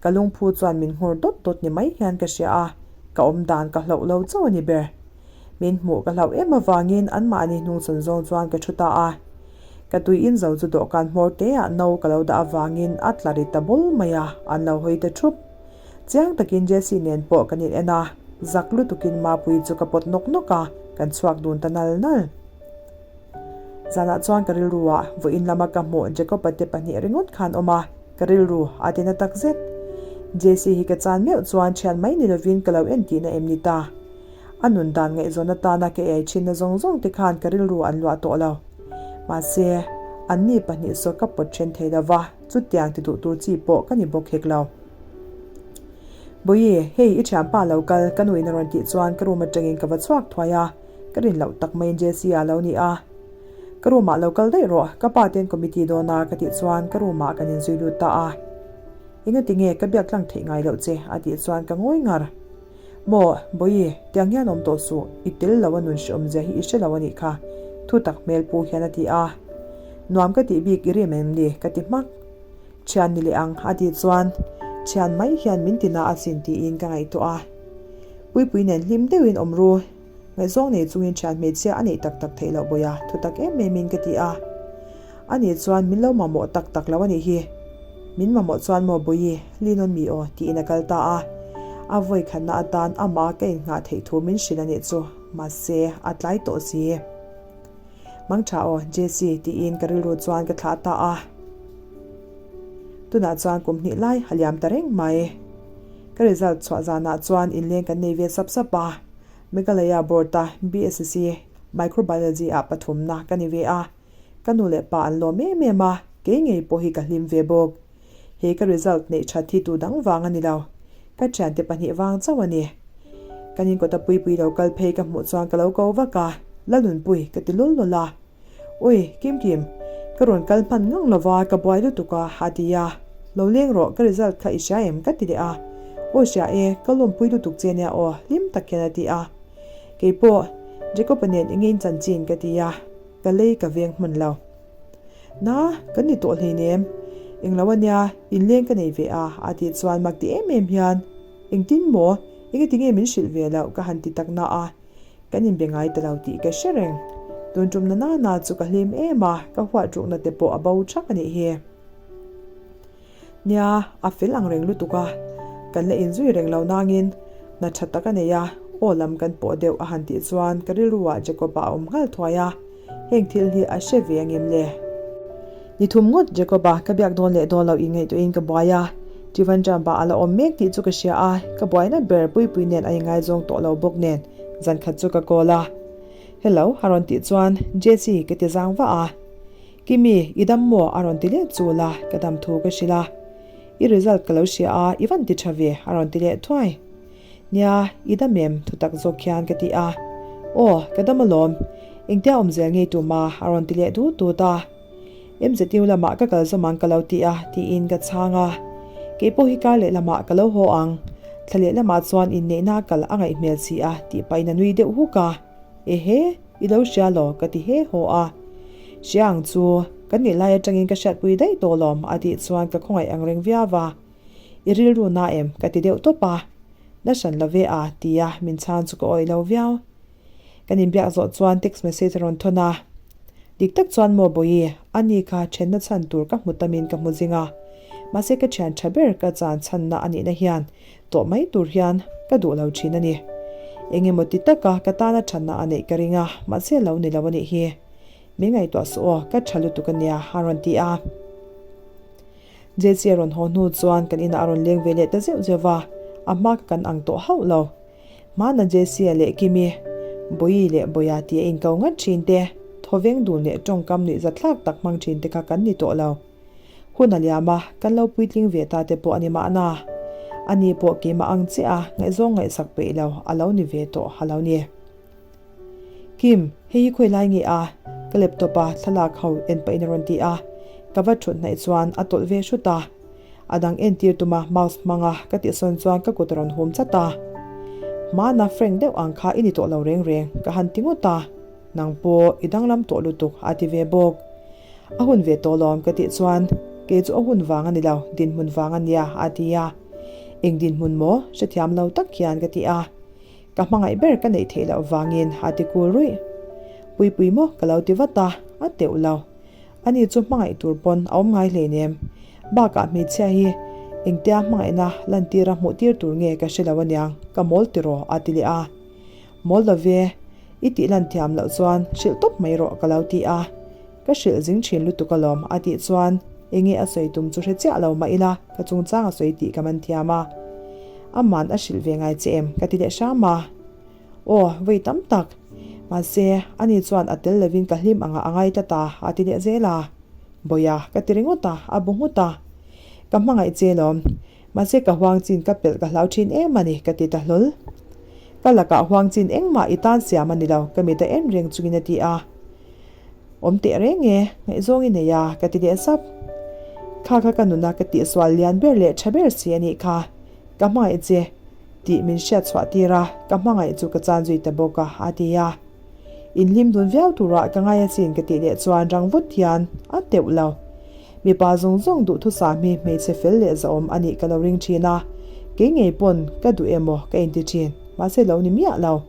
Ka lungphu chuan min nghur dawt dawt ni mai hian ka hria a, ka awm dan ka hlauh lo chauh a ni ber. Min hmuh ka hlauh em avangin anmahni hnungchhawn zawng chuan ka thu ta a. Ka tui in zo chu dawhkan hmawr teah no ka lo dah avangin a tla ri ta bul mai a, an lo hawi ta thup. Chiang takin Jessie nen pawh kan in en a, zak lutukin Mapuii chu ka pawt nawk nawk a, kan chhuak dun ta nal nal. Zanah chuan ka rilru ah vawiin lama ka hmuh Jacob-a te pahnih ringawt khan awm a, ka rilru a ti na tak zet. Jesse hi ka chan meuh chuan thian mai ni lovin ka lo en tihna em ni ta. A nun dan ngaihzawn atana ka ei thinna zawng zawng te khan ka rilru an luah tawh lo. Mahse, anni pahnih saw ka pawt then thei lova, chutiang ti duh tur chi pawh ka ni bawk hek lo. Bawihi, hei i thianpa lo kal, ka nuin a rawn tih chuan ka room atangin ka va chhuak thuai a. Ka rin loh tak maiin Jesse a lo ni a, Ka room ah lo kal daih rawh, ka pa ten committee dawn a ka tih chuan ka room ah kan inzui lut ta a. Engati nge ka biak tlang theih ngai loh che a tih chuan ka ngawi ngar. Maw, Bawihi, tiang hian awm tawh suh, i tel lo a nun hreawm zia hi i hre lo a nih kha, thu tak hmel pu hian a ti a. Nuam ka tih bik i rim em ni? ka ti hmak. Thian ni leh ang a tih chuan thian mai hian min ti na asin tiin ka ngaihtuah a. Puipui nen hlim deuhin awm ru. Ngaihzawng nei chungin thian hmeichhia a neih tak tak theih loh bawiha thu tak em em in ka ti a. Ani chuan min lo mamawh tak tak lo a nih hi. Min mamawh chuan maw bawihi, Lin on mi aw tiin a kal ta a. A vawi khatna atan amah ka innghah theih thu min hrilh a nih chu, mahse a tlai tawh si. Mangtha aw, JC, tiin ka rilru chuan ka thlah ta a. Tunah chuan kum hnih lai a liam ta reng mai. Ka result chhuah zanah chuan inleng kan nei ve sap sap a. Meghalaya board-a BSc Microbiology ah pathumna ka ni ve a. Ka nu leh pa an lawm em em a, kei ngei pawh hi ka hlim ve bawk. He ka result neih that hi tu dang vang a ni lo. Ka thiante pahnih vang chauh a ni. Kan inkawta puipui lo kal phei ka hmuh chuan ka lo ko vak a, Lalnunpui ka ti lul lul a. Ui, Kim Kim, ka rawn kal hman ngang lo va, ka buai lutuk a, a ti a. Lo leng rawh, ka result kha i hria em? ka ti leh a. Aw hria e, ka lawmpui lutuk che nia aw, hlim tak hian a ti a. Keipawh, Jacob-a nen enge in chanchin ka ti a, ka lei ka veng hman lo. Na, kan ni tawh hleinem. Englo ania, inleng ka nei ve a, a tih chuan mak ti em em hian, Engtin maw? Engati nge min hrilh ve loh? ka han ti tak na a, kan inbe ngai ta lo tih ka hre reng. Tun tum na nana chu ka hlim em a, ka huat rukna te pawh a bo thak a nih hi. Nia, a fel ang reng lutuk a, kan la inzui reng lo nangin hna tha tak a nei a, aw lam kan pawh deuh a han tih chuan ka rilruah Jacob-a a awm nghal thuai a, heng thil hi a hre ve angem le? Ni thum ngawt Jacob-a ka biak dawn leh dawn lo inngaihtuahin ka buai a, Trivandrum-ah a la awm mek tih chu ka hria a, ka buaina ber Puipui nen a ingaizawng tawh lo bawk nen zan khat chu ka call a. Hello a rawn tih chuan Jessie ka ti zang vah a. Kimi, i dam maw? a rawn ti leh chul a, ka dam thu ka hrilh a. I result ka lo hria a, i van ti tha ve, a rawn ti leh thuai. Nia, i dam em? Thutak zawk hian ka ti a. Aw, ka dam alawm. Engtia awm zel ngei tum a? a rawn ti leh dut dut a. MZU lamah ka kal zawm ang ka lo ti a, tiin ka chhang a. Kei pawh hi kar leh lamah ka lo haw ang. Thla leh lamah chuan inneihna kal a ngaih hmel si a, tih pahin a nui deuh huk a. Ehe, i lo hria law? ka ti he haw a. Hria ang chu, kan nih lai atangin ka hriatpui daih tawh lawm a tih chuan ka khawngaih ang reng viau a. I rilru na em? ka ti deuh tawp a. Na hran lo ve a, ti a min chhan chu ka awih lo viau. Kan inbiak zawh chuan text message a rawn thawn a. Dik tak chuan maw Bawihi, ani kha thenna chhan tur ka hmu tamin ka hmu zing a. Mahse ka thian tha ber ka chan chhanna a nihna hian Tawh mai tur hian ka duh lo thin a ni. Eng emaw ti taka ka tana thatna a neih ka ring a, mahse lo ni lo a nih hi. Min ngaihtuah suh aw, ka tha lutuk a nia, a rawn ti a. JC a rawn haw hnu chuan kan inah a rawn leng ve leh ta zeuh zeuh va, a hma ka kan ang tawh hauh lo. Hmana JC-a leh Kimi, Bawihi leh Bawia tih a inko ngat thin te, thawveng dun leh tawngkam nuihzathlak tak hmang thin te kha kan ni tawh lo. Hun a liam a, kan lo puitling ve ta te pawh a ni mahna. Ani pawh keimah ang chiah a, ngaihzawng ngaihsak peih lo a lo ni ve tawh a lo ni. Kim, hei hi khawi lai nge a? Ka laptop a thlalak ho en pahin a rawn ti a, ka va thut hnaih chuan a tawlh ve hrut a. A dang entir tuma mouse hmanga ka tihsawn chuan ka kut a rawn hum chat a. Hmana frank deuh ang kha i ni tawh lo reng reng, ka han ti ngawt a. Nang pawh i danglam tawh lutuk a ti ve bawk. A hun ve tawh lawm ka tih chuan, Kei chu a hun vang a ni lo, dinhmun vang a nia a ti a. Eng dinhmun maw? Hrethiam lo tak hian ka ti a. Ka hmangaih ber ka neih theih loh vangin a ti kul ruih. Puipui maw ka lo ti vat a, a teuh lo. Ani chu hmangaih tur pawn a awm ngai hleinem. Bakah hmeichhia hi engtia hmangaihna lantira hmuh tir tur nge ka hre lo aniang, ka mawl tiraw a ti leh a. Mawl lo ve, i tih lan thiam loh chuan hrilh tawp mai rawh ka lo ti a. Ka hrilh zing thin lutuk alawm a tih chuan enge a sawi tum chu hre chiah lo mah ila ka chungchang a sawi tih ka man thiam a. Aman a hrilh ve ngai che em ka ti leh hram a. Aw, vawi tam tak. Mahse, ani chuan a tel lovin ka hlim anga a ngai tlat a, a ti leh zel a. Bawia, ka ti ringawt a, a bu nghut a. Ka hmangaih che lawm. Mahse ka huang chin ka pelh ka hlau thin em a ni, ka ti ta hlawl. Ka lakah huang chin engmah i tan siam a ni lo, ka mit a en reng chungin a ti a. Awm teh reng e, ngaihzawng i nei a, ka ti leh sap. Kha kha ka nuna ka tihsual lian ber leh tha ber si a nih kha, ka hmangaih che tih min hriat chhuah tir a, ka hmangaih chu ka chan zui ta bawk a, a ti a. Inhlim dun viau turah ka ngai asin ka tih leh chuan rang vut hian a teuh lo. Mipa zawng zawng duhthusam hi hmeichhe fel leh zahawm a nih ka lo ring thin a, kei ngei pawn ka duh emaw ka inti thin, mahse lo ni miah lo.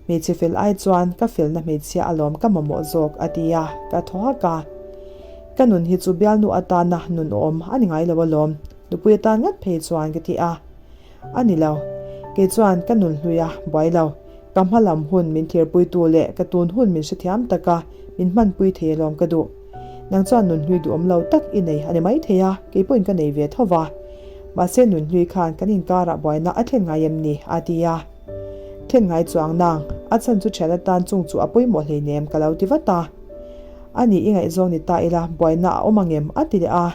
Hmeichhe fel ai chuan ka felna hmeichhia alawm ka mamawh zawk a ti a, ka thaw hak a. Ka nun hi chu bialnu atana nun awm a ni ngai lo alawm, nupui atan ngat phei chuan ka ti a. A ni lo. Kei chuan ka nun hlui a buai lo. Ka hma lam hun min thirpuitu leh ka tun hun min hrethiam taka min hmanpui thei alawm ka duh. Nang chuan nun hlui duhawm lo tak i nei a ni maithei a, kei pawhin ka nei ve tho va. Mahse nun hlui khan kan inkarah buaina a thlen ngai em ni? a ti a. Thlen ngai chuang nang, a chhan chu thian atan chung chu a pawimawh hleinem ka lo ti vat a. A nih i ngaihzawng ni ta ila buaina a awm angem? a ti leh a.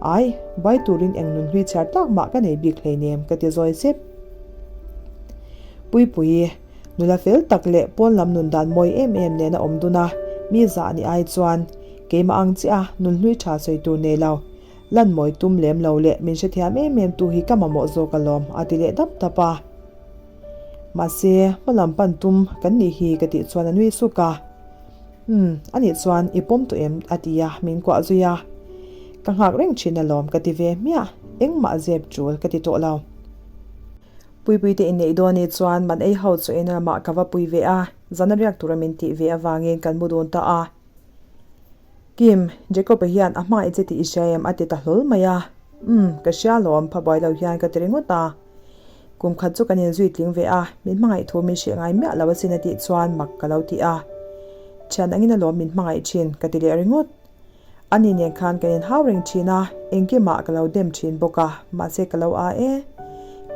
Ai, buai turin eng nun hlui chhiar tak mah ka nei bik hleinem ka ti zawi sep. Puipuii, nula fel tak leh pawn lam nun dan mawi em em nen a awm dun a, mi zah ni ai chuan keimah ang chiah a nun hlui tha sawi tur nei lo, lan mawi tum lem lo leh min hrethiam em em tu hi ka mamawh zawk alawm a ti leh dap dap a. Mahse, hma lam pan tum kan nih hi ka tih chuan a nui suk a. Umm, anih chuan i pawm tawh em? a ti a, min kuah zui a. Ka nghak reng thin alawm ka ti ve hmiah, engmah zep tul ka ti tawh lo. Puipuite inneih dawn ni chuan man ei ho chu en ramah ka va pui ve a, zan a riak tura min tih ve avangin kan mu dun ta a. Kim, Jacob-a hian a hmangaih che tih i hria em? a ti ta hlawl mai a. Umm, ka hria alawm, pha buai lo hian ka ti ringawt a. Kum khat chu kan inzui tling ve a, min hmangaih thu min hreh ngai miah lo asin a tih chuan mak ka lo ti a. Thian angin alawm min hmangaih thin ka ti leh ringawt. Ani nen khan kan inhau reng thin a, engkimah ka lo dem thin bawk a, mahse ka lo a e.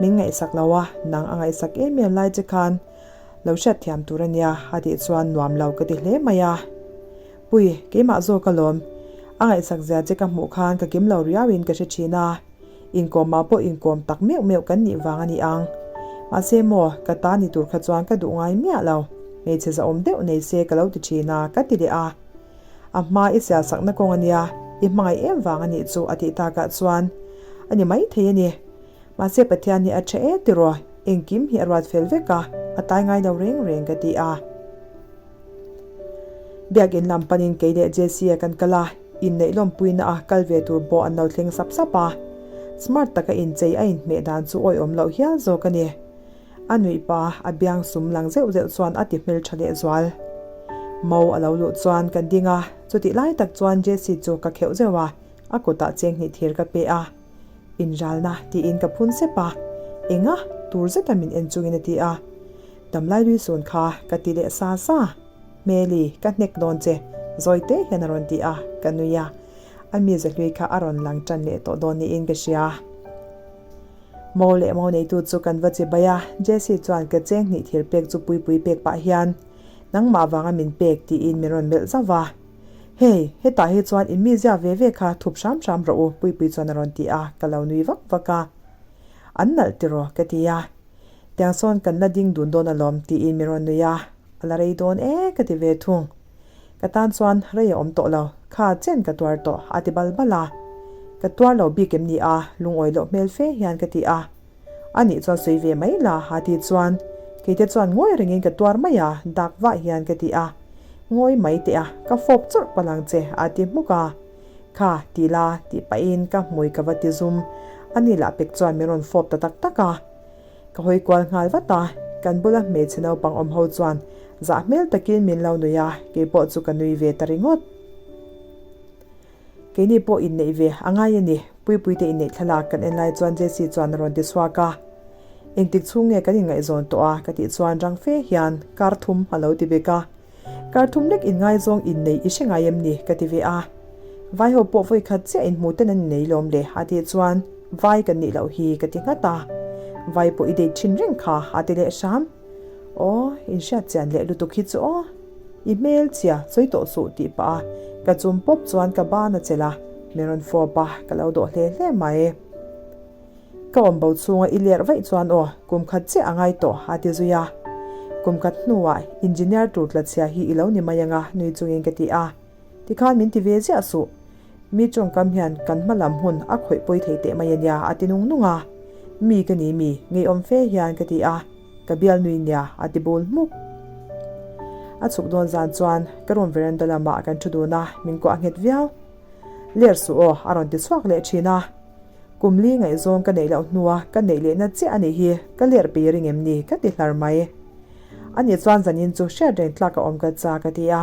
Min ngaihsak lo a, nang a ngaihsak em em lai che khan lo hriatthiam tur a nia a tih chuan nuam lo ka ti hle mai a. Pui, keimah zawk alawm, a ngaihsak zia che ka hmuh khan ka kim lo riauin ka hre thin a. Inkawmah pawh inkawm tak meuh meuh kan nih vang a ni ang. Mahse maw, ka ta ni tur kha chuan ka duh ngai miah lo. Hmeichhe zahawm deuh nei se ka lo ti thin a, ka ti leh a. A hma i sialsakna kawng a nia, i hmangaih em vang a nih chu a tih takah chuan a ni maithei a ni. Mahse Pathian hi a tha e tiraw, engkim hi a ruat fel vek a, a tai ngai lo reng reng ka ti a. Biakin lam panin kei leh Jesse-a kan kal a, inneih lawmpuina a kal ve tur pawh an lo thleng sap sap a. Smart taka inchei a inhmeh dan chu awihawm loh hial zawk a ni. A nuih pa a biang sum lang zeuh zeuh chuan a ti hmeltha leh zual. Mo a lo luh chuan kan ding a, chutih lai tak chuan Jesse chu ka kheuh zeuh a, a kutah chenghnih thir ka pe a. Inralna tiin ka phun sep a, enga tur zeta min en chungin a ti a. Damlai lui sun kha ka ti leh sa sa. Hmeli, ka hnek dawn che, zawi te hian a rawn ti a, ka nui a. A mi zahlui kha a rawn lang tan leh tawh dawn niin ka hria. Mo leh mo neitu chu kan va chibai a, Jessie chuan ka cheng hnih thir pek chu puipui pek pah hian, Nangmah vanga min pek tiin min rawn melh zauh va. Hei, hetah hi chuan in mi ziak ve ve kha thup hram hram rawh u, puipui chuan a rawn ti a, ka lo nui vak vak a. An nalh tiraw ka ti a. Tiang sawn kan la ding dun dawn alawm tiin min rawn nui a, a la rei dawn e ka ti ve thung. Ka tan chuan rei a awm tawh lo, kha chen ka tuar tawh a ti bal bal a. Ka tuar lo bik em ni a, lungawi loh hmel fe hian ka ti a. A nih chuan sawi ve mai la a ti chuan keite chuan ngawi rengin ka tuar mai a, dak vah hian ka ti a. Ngawi mai teh a, ka fawp chawrh palh ang che a ti hmuk a. Kha, ti la, tih pahin ka hmui ka va ti zum. A ni lah pek chuan min rawn fawp ta tak tak a. Ka hawi kual nghal vat a, kan bula hmeichhe naupang awm ho chuan zah hmel takin min lo nui a, kei pawh chu ka nui ve ta ringawt. Keini pawh inneih ve a ngai a ni, Puipuite inneih thlalak kan en lai chuan Jessie chuan a rawn ti chhuak a. Engtik chhung nge kan inngaihzawn tawh a ka tih chuan rang fe hian kar thum a lo ti bek a. Kar thum lek inngaizawng innei i hre ngai em ni? ka ti ve a. Vai ho pawh vawi khat chiah inhmu ten an innei lawm le a tih chuan vai kan nih loh hi ka ti nghat a. Vai pawh i date thin reng kha a ti leh hram. Aw, inhriat chian leh lutuk hi chu aw. I hmel chhia sawi tawh suh tih pah a ka chum pawp chuan ka ban a chelh a, min rawn fawp a, ka lo dawh hle hle mai. Ka awm bo chhunga i lerh vaih chuan aw, kum khat chiah a ngai tawh, a ti zui a. Kum khat hnuah engineer tur tla chhia hi i lo ni mai anga nui chungin ka ti a. Tikhan min ti ve ziah suh. Mi tawngkam hian kan hma lam hun a khawih pawi thei teh mai ania, a ti nung nung a. Mi ka ni mi, ngeiawm fe hian ka ti a. Ka bial nui nia, a ti bul hmuk. A chhuk dawn zan chuan ka room veranda lamah kan thu dun a, min kuah nghet viau. Ler suh aw, a rawn ti chhuak leh thin a. Kum li ngaihzawng ka neih loh hnua ka neih lehna chiah a nih hi, ka lerh pei ring em ni? ka ti hlar mai. Ani chuan zanin chu hriat reng tlak a awm ka chak a ti a.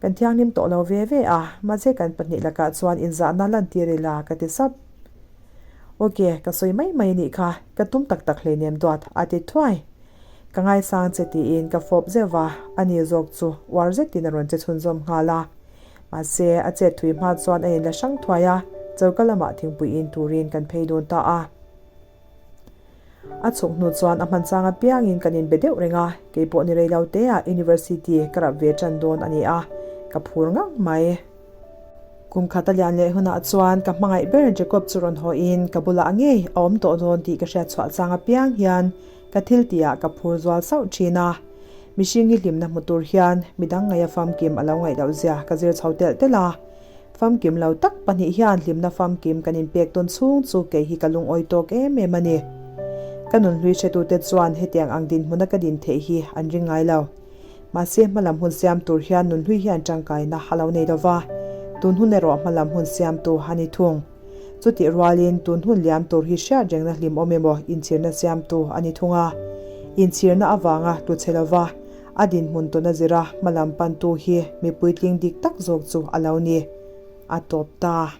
Kan thianghlim tawh lo ve ve a, mahse kan pahnih lakah chuan inzahna lantir ila ka ti sap. Ok, ka sawi mai mai anih kha, ka tum tak tak hleinem duat, a ti thuai. Ka ngaisang che tiin ka fawp zeuh va, ani zawk chu uar zetin a rawn che chhunzawm nghal a. Mahse, a chet thui hma chuan a inla hrang thuai a, choka lamah thingpui in turin kan phei dun ta a. A chhuk hnu chuan a hmanchang apiangin kan inbe deuh reng a, keipawh ni rei lo teah University ka rap ve tan dawn a ni a, ka phur ngang mai. Kum khat a lian leh hunah chuan ka hmangaih ber Jacob chu rawn hawiin ka bulah ngei a awm tawh dawn tih ka hriat chhuah chang apiang hian ka thil tihah ka phur zual sauh thin a. Mihring hi hlimna hmu tur hian midang ngaih a famkim a lo ngaih loh zia ka zir chho telh telh a. Famkim lo tak pahnih hian hlimna famkim kan inpek tawn chhung chu kei hi ka lungawi tawk em em a ni. Ka nunhlui hretute chuan hetiang ang dinhmuna ka din theih hi an ring ngai lo. Mahse hmalam hun siam tur hian nunhlui hian tangkaina a lo nei lova, tun hun erawh hmalam hun siamtu a ni thung. Chutih rualin tun hun liam tur hi hriat rengna hlimawm emaw inchhirna siamtu a ni thung a. Inchhirna avanga tlu chhe lova, A dinhmun tawna zira hmalam pantu hi mi puitling dik tak zawk chu a lo ni. A tawp ta.